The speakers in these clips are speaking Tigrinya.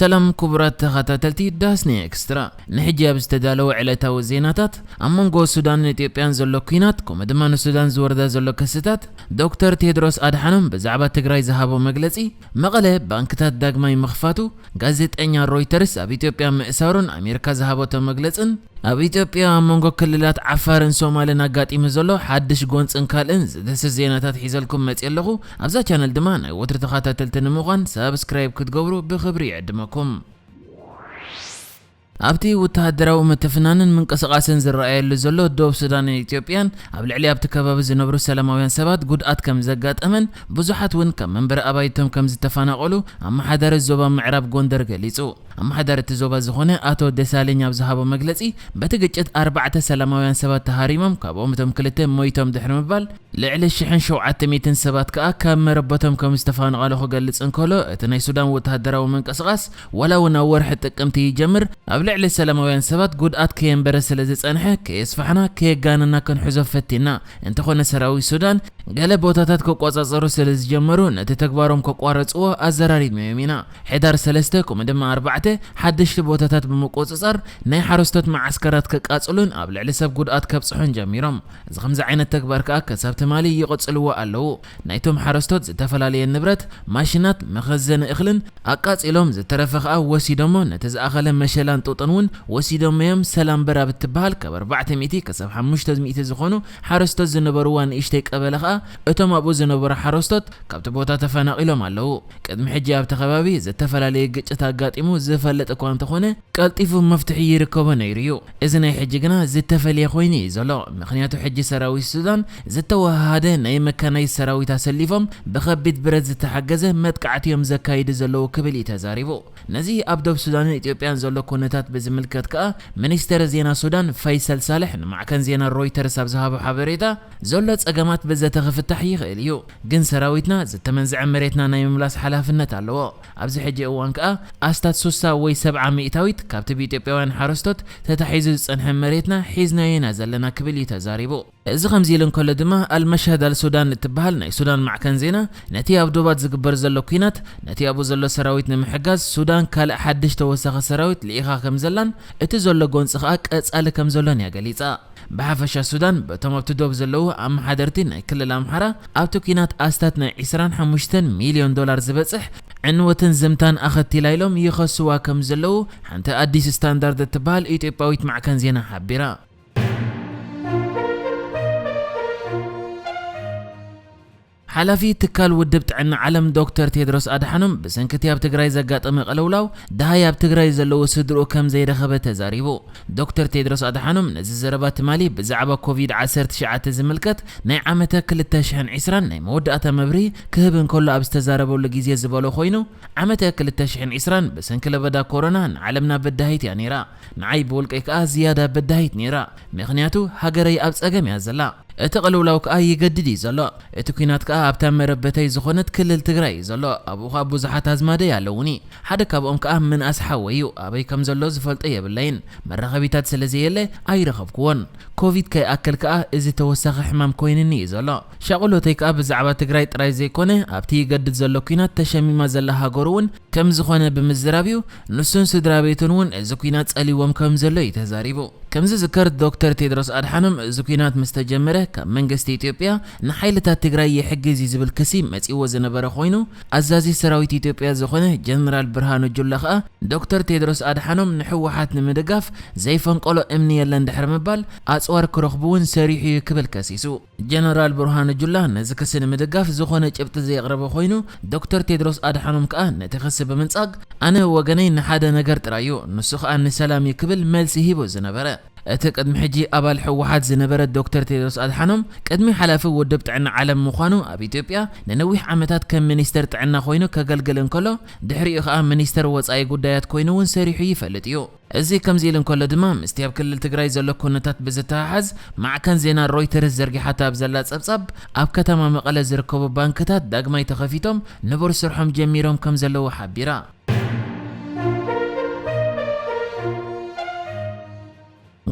ሰላም ክቡራት ተኸታተልቲ ዳስኒ ኤክስትራ፣ ንሕጂ ኣብ ዝተዳለወ ዕለታዊ ዜናታት፣ ኣብ መንጎ ሱዳንን ኢትዮጵያን ዘሎ ኲናት፣ ከምኡ ድማ ንሱዳን ዝወርዳ ዘሎ ክስታት፣ ዶክተር ቴድሮስ ኣድሓኖም ብዛዕባ ትግራይ ዝሃቦ መግለጺ፣ መቐለ ባንክታት ዳግማይ ምኽፋቱ፣ ጋዜጠኛ ሮይተርስ ኣብ ኢትዮጵያ ምእሳሩን ኣሜሪካ ዝሃበቶ መግለጽን፣ ኣብ ኢትዮጵያ ኣብ መንጎ ክልላት ዓፋርን ሶማልን ኣጋጢሙ ዘሎ ሓድሽ ጎንጽን ካልእን ዝድህስስ ዜናታት ሒዘልኩም መጽየ ኣለኹ። ኣብዛ ቻነል ድማ ናይ ወትሩ ተኸታተልቲ ንምዃን ሳብስክራይብ ክትገብሩ ብኽብሪ ይዕድመኩም። ኣብቲ ወተሃደራዊ ምትፍናንን ምንቅስቓስን ዝረኣየሉ ዘሎ ዶብ ሱዳንን ኢትዮጵያን ኣብ ልዕሊ ኣብቲ ከባቢ ዝነብሩ ሰላማውያን ሰባት ጉድኣት ከም ዘጋጠመን ብዙሓት እውን ካብ መንበሪ ኣባይቶም ከም ዝተፈናቐሉ ኣመሓዳሪ ዞባ ምዕራብ ጎንደር ገሊጹ። ኣመሓዳሪ እቲ ዞባ ዝኾነ ኣቶ ደሳለኝ ኣብ ዝሃቦ መግለጺ፣ በቲ ግጭት ኣርባዕተ ሰላማውያን ሰባት ተሃሪሞም፣ ካብኦም እቶም ክልተ ሞይቶም ድሕሪ ምባል፣ ልዕሊ ሽሕን ሸውዓተ ሚእትን ሰባት ከኣ ካብ መረበቶም ከም ዝተፈናቐሉ ክገልጽ እንከሎ፣ እቲ ናይ ሱዳን ወተሃደራዊ ምንቅስቓስ ዋላ እውን ኣብ ወርሒ ጥቅምቲ ይጀምር፣ ኣብ ልዕሊ ሰላማውያን ሰባት ጉድኣት ከየንበረ ስለ ዝጸንሐ፣ ከየስፋሕና፣ ከየጋነና ክንሕዞ ፈቲና። እንተኾነ ሰራዊት ሱዳን ገለ ቦታታት ክቆጻጸሩ ስለ ዝጀመሩ፣ ነቲ ተግባሮም ከቋረጽዎ ኣዘራሪብናዮም ኢና። ሕዳር ሰለስተ ከምኡ ድማ ኣርባዕተ ሓደሽቲ ቦታታት ብምቁጽጻር፣ ናይ ሓረስቶት መዓስከራት ከቃጽሉን ኣብ ልዕሊ ሰብ ጉድኣት ከብጽሑን ጀሚሮም። እዚ ከምዚ ዓይነት ተግባር ከኣ ከሳብ ትማሊ ይቕጽልዎ ኣለዉ። ናይቶም ሓረስቶት ዝተፈላለየ ንብረት፣ ማሽናት፣ መኸዘኒ እኽልን ኣቃጺሎም፣ ዝተረፈ ከኣ ወሲዶሞ፣ ነቲ ዝኣኸለ መሸላን ጡጥን እውን ወሲዶሞ እዮም። ሰላም በር ኣብ እትበሃል ካብ ኣርባዕተ ሚእቲ ክሳብ ሓሙሽተ ሚእቲ ዝኾኑ ሓረስቶት ዝነበርዋ ንእሽተይ ቀበሌ ከኣ፣ እቶም ኣብኡ ዝነበሩ ሓረስቶት ካብቲ ቦታ ተፈናቒሎም ኣለዉ። ቅድሚ ሕጂ ኣብቲ ከባቢ ዝተፈላለየ ግጭት ኣጋጢሙ ዝፈልጥ እኳ እንተኾነ፣ ቀልጢፉ መፍትሒ ይርከቦ ነይሩ እዩ። እዚ ናይ ሕጂ ግና ዝተፈልየ ኮይኑ እዩ ዘሎ። ምኽንያቱ ሕጂ ሰራዊት ሱዳን ዝተወሃሃደ ናይ መካናይዝ ሰራዊት ኣሰሊፎም ብኸቢድ ብረት ዝተሓገዘ መጥቃዕቲ እዮም ዘካይዱ ዘለዉ ክብል እዩ ተዛሪቡ። ነዚ ኣብ ዶብ ሱዳንን ኢትዮጵያን ዘሎ ኩነታት ብዝምልከት ከኣ ሚኒስተር ዜና ሱዳን ፈይሰል ሳልሕ ንማዕከን ዜና ሮይተርስ ኣብ ዝሃቦ ሓበሬታ፣ ዘሎ ጸገማት ብዘተ ክፍታሕ ይኽእል እዩ፣ ግን ሰራዊትና ዝተመንዝዐ መሬትና ናይ ምምላስ ሓላፍነት ኣለዎ። ኣብዚ ሕጂ እዋን ከኣ ኣስታት ሱሳ ወይ ሰብዓ ሚእታዊት ካብቲ ብኢትዮጵያውያን ሓረስቶት ተታሒዙ ዝጸንሐ መሬትና ሒዝናዮ ኢና ዘለና ክብል እዩ ተዛሪቡ። እዚ ከምዚ ኢሉ እንከሎ ድማ፣ ኣልመሻድ ኣልሱዳን እትበሃል ናይ ሱዳን ማዕከን ዜና፣ ነቲ ኣብ ዶባት ዝግበር ዘሎ ኲናት፣ ነቲ ኣብኡ ዘሎ ሰራዊት ንምሕጋዝ ሱዳን ካልእ ሓድሽ ተወሳኺ ሰራዊት ልኢኻ ከም ዘላን እቲ ዘሎ ጎንጺ ከኣ ቀጻሊ ከም ዘሎን እያ ገሊጻ። ብሓፈሻ ሱዳን በቶም ኣብቲ ዶብ ዘለዉ ኣመሓደርቲ ናይ ክልል ኣምሓራ ኣብቲ ኲናት ኣስታት ናይ ዕስራን ሓሙሽተን ሚልዮን ዶላር ዝበጽሕ ዕንወትን ዝምታን ኣኸቲላ ኢሎም ይኸስዋ ከም ዘለዉ ሓንቲ ኣዲስ ስታንዳርድ እትበሃል ኢትዮጵያዊት ማዕከን ዜና ሓቢራ። ሓላፊ ትካል ውድብ ጥዕና ዓለም ዶክተር ቴድሮስ ኣድሓኖም ብሰንኪ እቲ ኣብ ትግራይ ዘጋጠመ ቅልውላው ደሃይ ኣብ ትግራይ ዘለዉ ስድርኡ ከም ዘይረኸበ ተዛሪቡ። ዶክተር ቴድሮስ ኣድሓኖም ነዚ ዘረባ ትማሊ ብዛዕባ ኮቪድ ዓሰርተ ትሽዓተ ዝምልከት ናይ ዓመተ ክልተ ሽሕን ዕስራን ናይ መወዳእታ መብርሂ ክህብ እንከሎ ኣብ ዝተዛረበሉ ግዜ ዝበሎ ኮይኑ፣ ዓመተ ክልተ ሽሕን ዕስራን ብሰንኪ ለበዳ ኮሮና ንዓለምና በዳሂት እያ ነይራ። ንዓይ ብውልቀይ ከኣ ዝያዳ በዳሂት ነይራ። ምኽንያቱ ሃገረይ ኣብ ጸገም እያ ዘላ። እቲ ቅልውላው ከኣ ይገድድ እዩ ዘሎ። እቲ ኲናት ከኣ ኣብታ መረበተይ ዝኾነት ክልል ትግራይ እዩ ዘሎ። ኣብኡ ከኣ ብዙሓት ኣዝማደይ ኣለዉኒ። ሓደ ካብኦም ከኣ ምንኣስ ሓወይ እዩ። ኣበይ ከም ዘሎ ዝፈልጦ የብለይን። መራኸቢታት ስለ ዘየለ ኣይረኸብኩዎን። ኮቪድ ከይኣክል ከኣ እዚ ተወሳኺ ሕማም ኮይንኒ እዩ ዘሎ። ሻቕሎተይ ከኣ ብዛዕባ ትግራይ ጥራይ ዘይኮነ፣ ኣብቲ ይገድድ ዘሎ ኲናት ተሸሚማ ዘላ ሃገሩ እውን ከም ዝኾነ ብምዝራብ እዩ። ንሱን ስድራ ቤቱን እውን እዚ ኲናት ጸሊዎም ከም ዘሎ እዩ ተዛሪቡ። ከም ዝዝከር፣ ዶክተር ቴድሮስ ኣድሓኖም እዚ ኲናት ምስ ተጀመረ ካብ መንግስቲ ኢትዮጵያ ንሓይልታት ትግራይ ይሕግዝ እዩ ዝብል ክሲ መጺእዎ ዝነበረ ኮይኑ፣ ኣዛዚ ሰራዊት ኢትዮጵያ ዝኾነ ጀነራል ብርሃኑ ጁላ ከኣ ዶክተር ቴድሮስ ኣድሓኖም ንህወሓት ንምድጋፍ ዘይፈንቀሎ እምኒ የለን ድሕሪ ምባል፣ ኣጽዋር ክረኽቡ እውን ሰሪሑ እዩ ክብል ከሲሱ። ጀነራል ብርሃኑ ጁላ ነዚ ክሲ ንምድጋፍ ዝኾነ ጭብጢ ዘየቕረበ ኮይኑ፣ ዶክተር ቴድሮስ ኣድሓኖም ከኣ ነቲ ክሲ ብምንጻግ፣ ኣነ ወገነይ ንሓደ ነገር ጥራይ እዩ፣ ንሱ ከኣ ንሰላም እዩ ክብል መልሲ ሂቡ ዝነበረ። እቲ ቅድሚ ሕጂ ኣባል ህወሓት ዝነበረ ዶክተር ቴድሮስ ኣድሓኖም፣ ቅድሚ ሓላፊ ውድብ ጥዕና ዓለም ምዃኑ፣ ኣብ ኢትዮጵያ ንነዊሕ ዓመታት ከም ሚኒስተር ጥዕና ኮይኑ ከገልግል እንከሎ፣ ድሕሪኡ ከኣ ሚኒስተር ወጻኢ ጉዳያት ኮይኑ እውን ሰሪሑ ይፈልጥ እዩ። እዚ ከምዚ ኢሉ እንከሎ ድማ፣ ምስቲ ኣብ ክልል ትግራይ ዘሎ ኩነታት ብዝተሓሓዝ፣ ማዕከን ዜና ሮይተርስ ዘርጊሓቶ ኣብ ዘላ ጸብጻብ፣ ኣብ ከተማ መቐለ ዝርከቡ ባንክታት ዳግማይ ተኸፊቶም ንቡር ስርሖም ጀሚሮም ከም ዘለዉ ሓቢራ።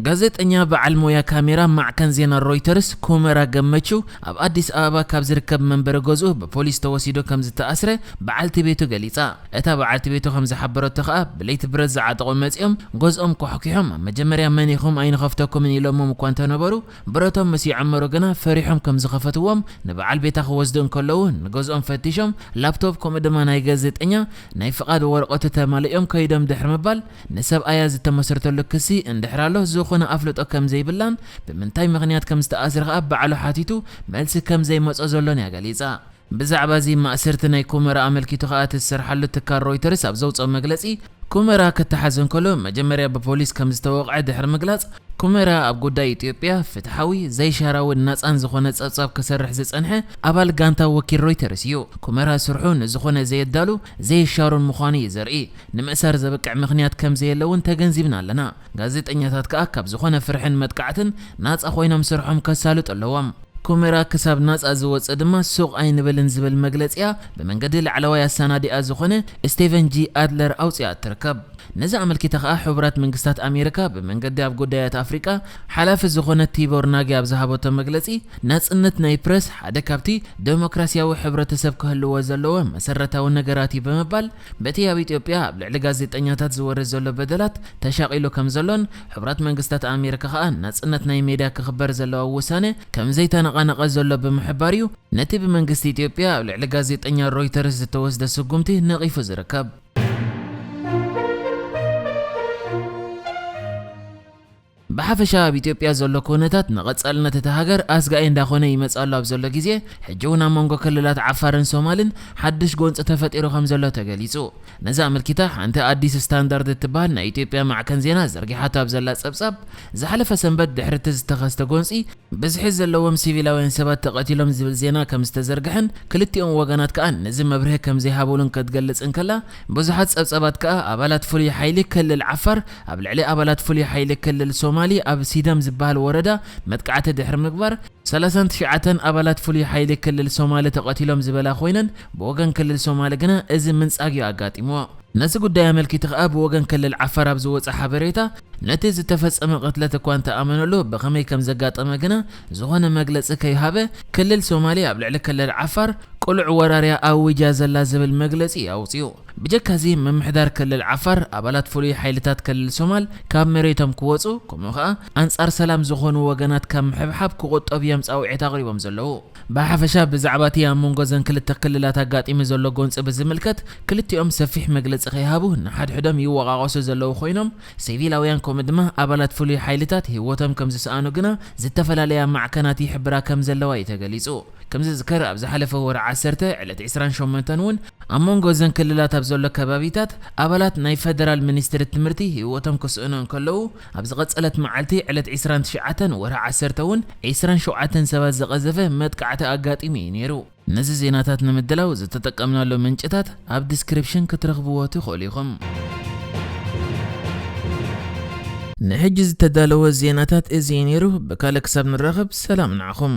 ጋዜጠኛ በዓል ሞያ ካሜራ ማዕከን ዜና ሮይተርስ ኩመራ ገመቹ ኣብ ኣዲስ ኣበባ ካብ ዝርከብ መንበሪ ገዝኡ ብፖሊስ ተወሲዱ ከም ዝተኣስረ በዓልቲ ቤቱ ገሊጻ። እታ በዓልቲ ቤቱ ከም ዝሓበረቶ ከኣ ብለይቲ ብረት ዝዓጠቑ መጺኦም ገዝኦም ኳሕኲሖም ኣብ መጀመርያ መን ኢኹም ኣይንኸፍተኩምን ኢሎሞም እኳ እንተነበሩ ብረቶም ምስ ይዕመሩ ግና ፈሪሖም ከም ዝኸፈትዎም ንበዓል ቤታ ክወስዱ እንከለዉ ንገዝኦም ፈቲሾም ላፕቶፕ ከምኡ ድማ ናይ ጋዜጠኛ ናይ ፍቓድ ወረቐቱ ተማሊኦም ከይዶም ድሕሪ ምባል ንሰብኣያ ዝተመስረተሉ ክሲ እንድሕር ኣሎ ዝኾነ ኣፍልጦ ከም ዘይብላን ብምንታይ ምኽንያት ከም ዝተኣስረ ከኣ ባዕሉ ሓቲቱ መልሲ ከም ዘይመጾ ዘሎን እያ ገሊጻ። ብዛዕባ እዚ ማእሰርቲ ናይ ኩመራ ኣመልኪቱ ከኣ እቲ ዝሰርሓሉ ትካል ሮይተርስ ኣብ ዘውፅኦ መግለፂ ኩመራ ክተሓዝ እንከሎ መጀመርያ ብፖሊስ ከም ዝተወቕዐ ድሕሪ ምግላፅ ኩመራ ኣብ ጉዳይ ኢትዮጵያ ፍትሓዊ ዘይሻራዊን ናፃን ዝኾነ ፀብፃብ ክሰርሕ ዝፀንሐ ኣባል ጋንታ ወኪል ሮይተርስ እዩ። ኩመራ ስርሑ ንዝኾነ ዘየዳሉ ዘይሻሩን ምዃኑ እዩ ዘርኢ። ንምእሳር ዘብቅዕ ምኽንያት ከም ዘየለ እውን ተገንዚብና ኣለና። ጋዜጠኛታት ከኣ ካብ ዝኾነ ፍርሕን መጥቃዕትን ናፃ ኮይኖም ስርሖም ከሳልጡ ኣለዎም። ኩመራ ክሳብ ናፃ ዝወፅእ ድማ ሱቕ ኣይንብልን ዝብል መግለፂያ ብመንገዲ ላዕለዋይ ኣሰናዲኣ ዝኾነ ስቴቨን ጂ ኣድለር ኣውፂኣ ትርከብ። ነዚ ኣመልኪታ ከኣ ሕቡራት መንግስታት ኣሜሪካ ብመንገዲ ኣብ ጉዳያት ኣፍሪቃ ሓላፊ ዝኾነ ቲቦር ናጊ ኣብ ዝሃበቶ መግለፂ ናፅነት ናይ ፕረስ ሓደ ካብቲ ዴሞክራሲያዊ ሕብረተሰብ ክህልዎ ዘለዎ መሰረታዊ ነገራት እዩ ብምባል በቲ ኣብ ኢትዮጵያ ኣብ ልዕሊ ጋዜጠኛታት ዝወርድ ዘሎ በደላት ተሻቒሉ ከም ዘሎን ሕቡራት መንግስታት ኣሜሪካ ከኣ ናጽነት ናይ ሜድያ ክኽበር ዘለዎ ውሳነ ከም ዘይተነቓነቐ ዘሎ ብምሕባር እዩ ነቲ ብመንግስቲ ኢትዮጵያ ኣብ ልዕሊ ጋዜጠኛ ሮይተርስ ዝተወስደ ስጉምቲ ነቒፉ ዝርከብ። ብሓፈሻ ኣብ ኢትዮጵያ ዘሎ ኩነታት ንቐጻልነት እታ ሃገር ኣስጋኢ እንዳኾነ ይመጽእ ኣሎ ኣብ ዘሎ ግዜ ሕጂ እውን ኣብ መንጎ ክልላት ዓፋርን ሶማልን ሓድሽ ጎንፂ ተፈጢሩ ከም ዘሎ ተገሊጹ። ነዚ ኣመልኪታ ሓንቲ ኣዲስ ስታንዳርድ እትበሃል ናይ ኢትዮጵያ ማዕከን ዜና ዘርጊሓቶ ኣብ ዘላ ጸብጻብ ዝሓለፈ ሰንበት ድሕሪ እቲ ዝተኸስተ ጎንፂ ብዝሒ ዘለዎም ሲቪላውያን ሰባት ተቐቲሎም ዝብል ዜና ከም ዝተዘርግሐን ክልቲኦም ወገናት ከኣ ነዚ መብርሂ ከም ዘይሃቡሉን ክትገልጽ እንከላ ብዙሓት ጸብጻባት ከኣ ኣባላት ፍሉይ ሓይሊ ክልል ዓፋር ኣብ ልዕሊ ኣባላት ፍሉይ ሓይሊ ክልል ሶማሊ ኣብ ሲደም ዝበሃል ወረዳ መጥቃዕቲ ድሕሪ ምግባር ሰላሳን ትሽዓተን ኣባላት ፍሉይ ሓይሊ ክልል ሶማሊ ተቐቲሎም ዝበላ ኮይነን ብወገን ክልል ሶማሊ ግና እዚ ምንጻግ እዩ ኣጋጢምዎ። ነዚ ጉዳይ ኣመልኪቱ ከኣ ብወገን ክልል ዓፋር ኣብ ዝወጸ ሓበሬታ ነቲ ዝተፈጸመ ቅትለት እኳ እንተኣመነሉ ብኸመይ ከም ዘጋጠመ ግና ዝኾነ መግለጺ ከይሃበ ክልል ሶማሊ ኣብ ልዕሊ ክልል ዓፋር ቅሉዕ ወራርያ ኣዊጃ ዘላ ዝብል መግለጺ ኣውጺኡ። ብጀካዚ ምምሕዳር ክልል ዓፋር ኣባላት ፍሉይ ሓይልታት ክልል ሶማል ካብ መሬቶም ክወጹ ከምኡ ከኣ ኣንጻር ሰላም ዝኾኑ ወገናት ካብ ምሕብሓብ ክቑጠቡ እዮም ጻውዒት ኣቕሪቦም ዘለዉ። ብሓፈሻ ብዛዕባ እቲ ኣብ መንጎ ዘን ክልተ ክልላት ኣጋጢሙ ዘሎ ጎንፂ ብዝምልከት ክልቲኦም ሰፊሕ መግለፂ ከይሃቡ ንሓድሕዶም ይወቓቐሱ ዘለዉ ኮይኖም ሲቪላውያን ከምኡ ድማ ኣባላት ፍሉይ ሓይልታት ህይወቶም ከም ዝሰኣኑ ግና ዝተፈላለያ ማዕከናት ይሕብራ ከም ዘለዋ እዩ ተገሊፁ። ከም ዝዝከር ኣብ ዝሓለፈ ወርሒ ዓሰርተ ዕለት ዕስራን ሸሞንተን እውን ኣብ መንጎ ዘን ክልላት ኣብ ዘሎ ከባቢታት ኣባላት ናይ ፈደራል ሚኒስትሪ ትምህርቲ ህይወቶም ክስእኑ እንከለዉ ኣብ ዝቐጸለት መዓልቲ ዕለት ዕስራን ትሽዓተን ወርሒ ዓሰርተ እውን ዕስራን ሸውዓተን ሰባት ዝቐዘፈ መጥቃዕቲ ኣጋጢሙ እዩ ነይሩ። ነዚ ዜናታት ንምድላው ዝተጠቀምናሉ ምንጭታት ኣብ ዲስክሪፕሽን ክትረኽብዎ ትኽእሉ ኢኹም። ንሕጂ ዝተዳለወ ዜናታት እዚ እዩ ነይሩ። ብካልእ ክሳብ ንራኸብ ሰላም ንዓኹም።